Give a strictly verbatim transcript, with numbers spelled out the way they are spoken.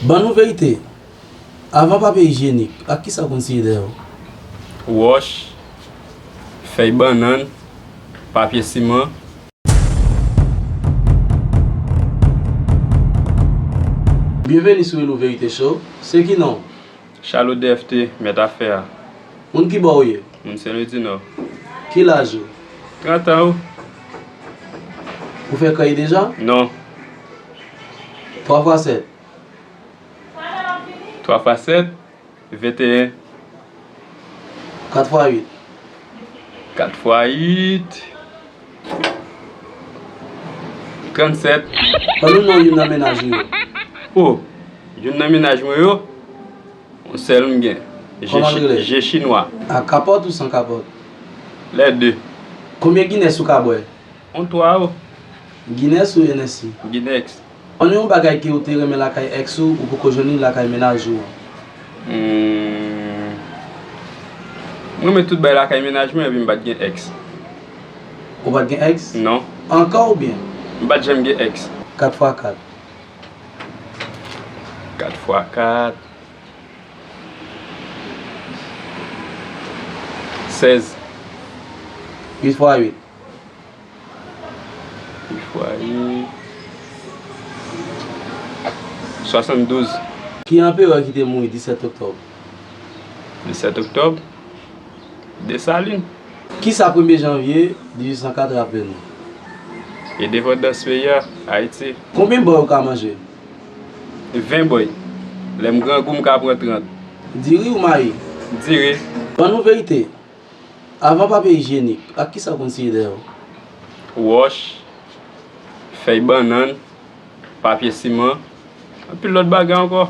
Ban nou verite. Avan papye ijyenik, ak kisa w konn siye dèyè w? Wòch, fèy bannann, papye siman. Byenveni sou Relo Verite Show. Se ki non w? Charlot D F T, mèt afè a. Moun ki bò w ye? Moun Sen Lwi di Nò. Ki laj ou? Trant an, ou? Ou fè krèy deja? Non. Twa fwa sèt. Twa fwa sèt, venteyen. Kat fwa uit. Kat fwa uit, trannsèt. Ban nou non youn nan mennaj ou yo. O, youn nan mennaj mwen yo, yon sèl m gen. Je, kòman l rele? Je chinwa. Ak kapòt ou san kapòt? Lè de. Konbyen Guinness ou ka bwè? On twa o. Guinness ou Hennessy? Guinness. An yon bagay ke ou te renmen lakay ex ou, ou poko jwenn li lakay mennaj ou an? Hmm. Mwen renmen tout bay lakay mennaj mwen, epi m pa t gen ex. Ou pa t gen ex? Non. Ankò oubyen? M pa t janm gen ex. Kat fwa kat. Kat fwa kat. Sèz. Uit fwa uit. Uit fwa uit. Swasanndouz. Ki anperè ki te mouri disèt oktòb? Disèt oktòb? Desalin. Kisa premye janvye dizuit san kat raple nou? Endepandans peyi a, Ayiti. Konbyen bòy ou ka manje? Ven bòy. Lè m grangou, m ka pran trant. Diri ou mayi? Diri. Ban nou verite. Avan papye ijyenik, ak kisa w konn siye dèyè w? Wòch, fèy bannann, papye siman, anpil lòt bagay ankò.